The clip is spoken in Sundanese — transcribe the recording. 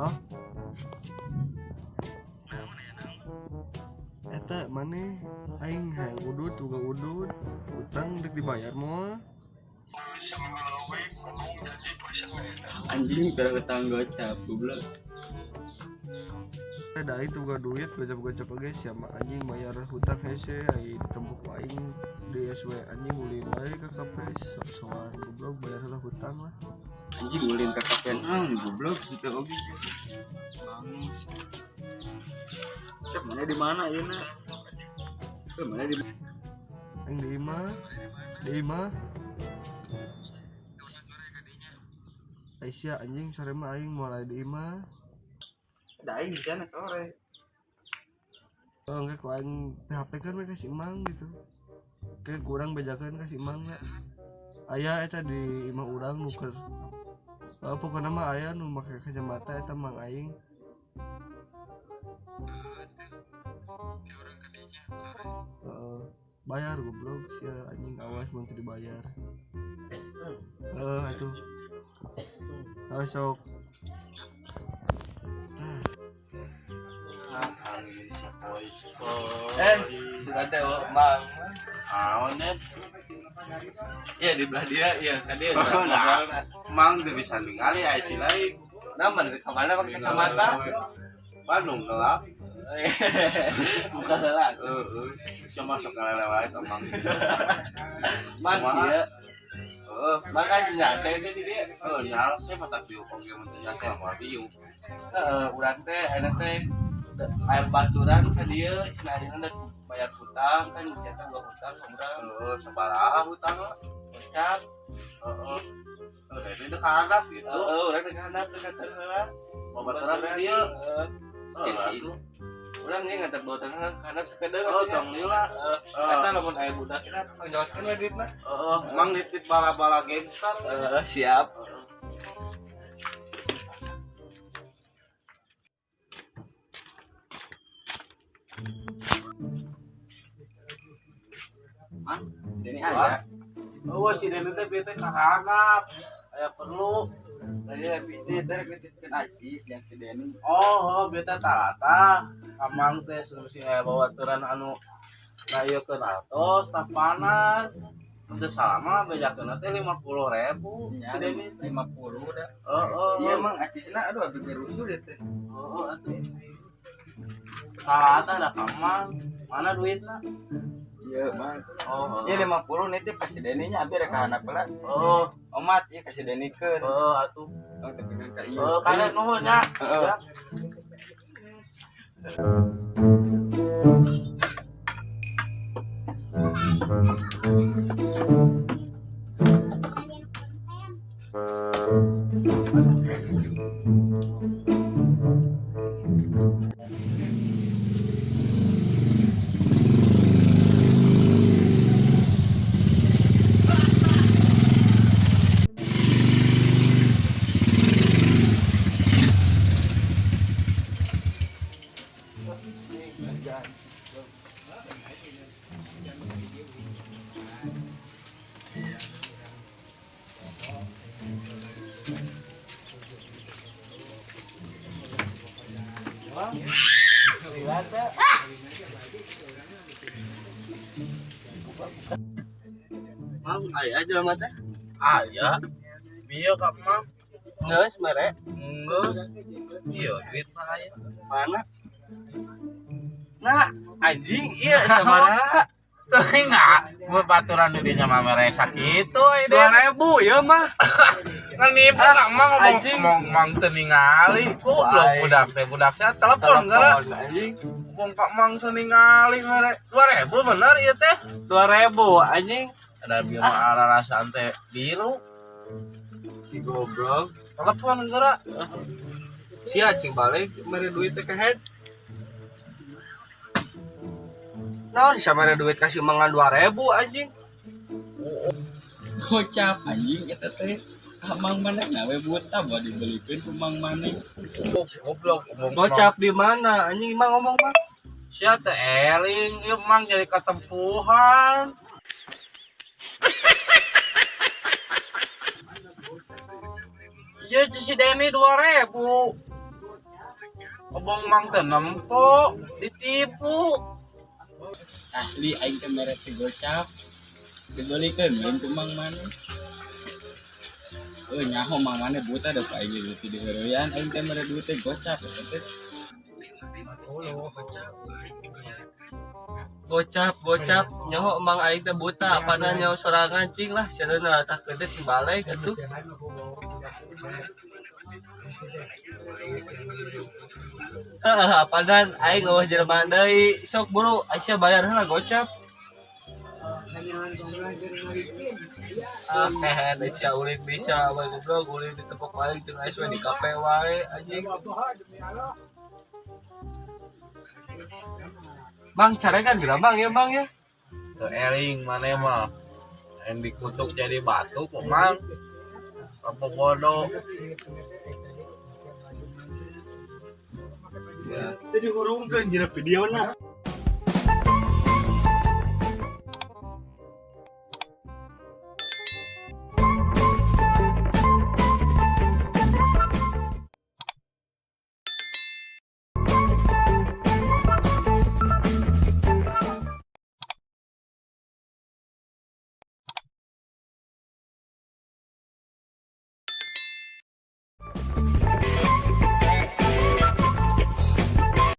Halo. Eta maneh aing hayang udud boga udud utang dek dibayar moal. Anjing pira utang gocap goblok. Da aing teu boga duit gocap-gocap oge sia mah anjing bayar hutang hese ai ditempok ku aing di SW anjing ulin wae ka kafe sok-sokan goblok bayar heula hutang lah. Anjing ulin ka kafe naon goblok kitu oge sia. Siap mana di mana ieu na? Heuh mana di Aing di imah. Di imah. Aisyah anjing sore mah aing mulai di imah. Da aing di sana sore. Oh, engke ku aing PHP kan we ka si Emang gitu. Kayak kurang bejakeun ka si Emang nya. Aya eta di imah urang nu keur. Oh, pokona mah aya nu make kacamata eta mang aing. Heeh. Bayar goblok sia anjing awas mun teu dibayar. Heeh atuh. Heeh sok. Sudah teh Mang. Naon nya? Iya di belah dia, iya kan dia. Oh, nah. Mang teu bisa ningali aya si lain. Nah, mana kemana pakai kacamata? Bandung gelap. Bukan heula. Heeh. Sia masuk ka lele wae tah Mang. Mang ieu. Heeh. Mang kan nyase teh di dieu. Heeh, nyase mah tak diuk oge mun teu nyase mah diuk. Heeh, urang teh ayeuna teh aya baturan ka dieu cenah ayeuna dek bayar hutang kan cetak dua hutang ka urang. Heeh, sabaraha hutangna? Gocap. Heeh. Heeh, ini dek handap gitu. Heeh, urang dek handap teh kata heula. Babaturan ka dieu. Heeh. Heeh, atuh. Urang ge nganter babaturan ka handap sakedeung. Oh, tong lila. Heeh. Eta lamun aya budak kita pangjawatkeun we duitna. Heeh, Mang nitip bala-bala gangster. Heeh, siap. Mang, Deni aya. Oh, si Deni teh bete ka handap. Aya perlu. Tadi teh titipkeun acis yang si Deni. Oh, bete talata. Amang teh si aya babaturan anu ngayekeun atos tapanan. Teu salah mah bejakeun teh 50.000 si Deni teh. 50 dah. Heeh. Iya mang acisna aduh abdi rusuh deh teh. Heeh atuh. Talata da ka Mang. Mana duitna? Iya mang. Oh, Iya 50 nitip ka si Deni nya abdi rek ka handap heula. Oh, Omat ieu ka si Deni keun. heeh atuh. Oh, tepikeun ka ieu. Heeh, kade nuhun nya. Heeh. Ya. Mang, aya jelema teh. Aya. Bieu ka Mang. Geus mere. Geus. Ieu duit mah aya. Mana? Nah, anjing ieu sabaraha? Teuing ah, mun baturan di dinya mah mere sakitu ai deh. 2000 ieu mah. Ngenipu ka Mang ngomong Anjing. ngomong Mang teu ningali. Goblok budak teh budak sia telepon gara. Anjing. Ngomong ka Mang teu ningali mere. 2000 bener ieu teh. 2000 anjing. Ada bieu mah ararasaan teh biru. Si goblok. Telepon gara. Sia cing balik mere duit teh kehead. Naon bisa mere duit kasih mangan 2000 anjing. Gocap anjing eta teh. Amang maneh nawe buta bawa dibelikeun ku mang maneh. Goblok ngomong. Gocap di mana anjing emang ngomong mah. Sia teh eling ieu Mang jadi katempuhan. Ieu si Deni 2000. Obong mang teh nempo, ditipu. Asli aing teh mere teh gocap. Dibelikeun lain ku mang maneh. Eh nyaho mang maneh buta da ku aing ge ti diheureuyan aing teh mere duit teh gocap eta teh. Gocap gocap nyaho mang aing teh buta apana nyaho sorangan cing lah sieuna latahkeun teh cing balik atuh. Heeh, apanan aing eueuh jelema deui sok buru Aisyah bayar heula gocap. Ah, kehed Aisyah ulin bisa we goblok ulin ditepok aing jeung Aisyah di kafe wae anjing. Bang, carekan geura Bang ya Bang ya. Teu eling maneh mah. Yang dikutuk jadi batu kok mang. Apa bodoh. Jadi hurungkeun jina videona.